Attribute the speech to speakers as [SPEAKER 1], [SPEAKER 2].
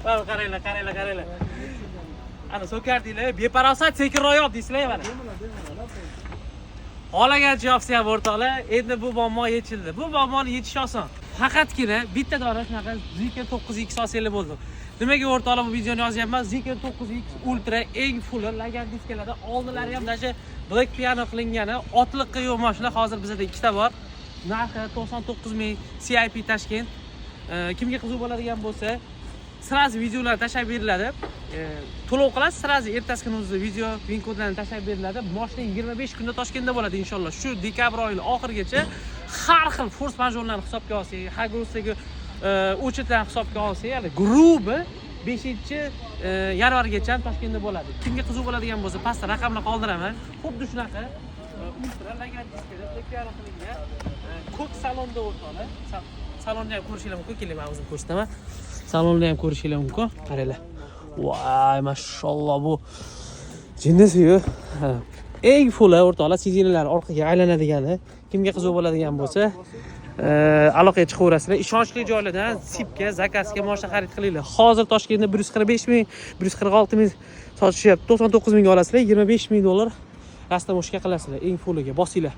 [SPEAKER 1] Mana qaranglar, qaranglar, qaranglar. Ana so'kardinglar, beparosat sekinroq yop deysizlar mana. Xohlagancha yopsa ham, o'rtoqlar, endi bu muammo yechildi. Bu muammoni yechish oson. Faqatgina bitta dona shunaqa Zeekr 9X olsanglar bo'ldi. Nimaga, o'rtoqlar, bu videoni yozyapman? Zeekr 9X Ultra eng fulli lagan diskalarda, oldilari ham даже Black Piano qilingani, otliqqa yo'q mashina, hozir bizada ikkita bor. Narxi 99 ming, CIP Tashkent. Kimga qiziq bo'ladigan bo'lsa, сразу videolar tashlab beriladi. To'lov qilasiz, сразу ertasi kuni o'zida video, VIN kodlarni tashlab beriladi. Moshina 25 kunda Toshkentda bo'ladi inshaalloh. Shu dekabr oyini oxirigacha har xil форс-мажор larni hisobga olsak, Xagrusdagi очередь larni hisobga olsak, ya'ni грубо 5 yanvargacha ham Toshkentda bo'ladi. Kimga qiziq bo'ladigan bo'lsa, pastda raqamlar qoldiraman. Xuddi shunaqa ultra lagan diskada piano qilingan, ko'k salonda, o'rtoqlar. Salonni ham ko'rishinglar mumkin. Keling, men o'zim ko'rsataman. Salonni ham ko'rishinglar mumkin. Qaranglar. Voy, mashalloh, bu jinnisiyu. Ha. Eng fulli, o'rtoqlar, сиденья lar orqaga aylanadigani. Kimga qiziq bo'ladigan bo'lsa, aloqaga chiqaverasizlar. Ishonchli joylardan sipga, заказ ga mashina xarid qilinglar. Hozir Toshkentda 145 ming, 146 ming sotishyapti. 99 mingga olasizlar, 25 ming dollar растаможка qilasizlar eng fulliga. Bosinglar.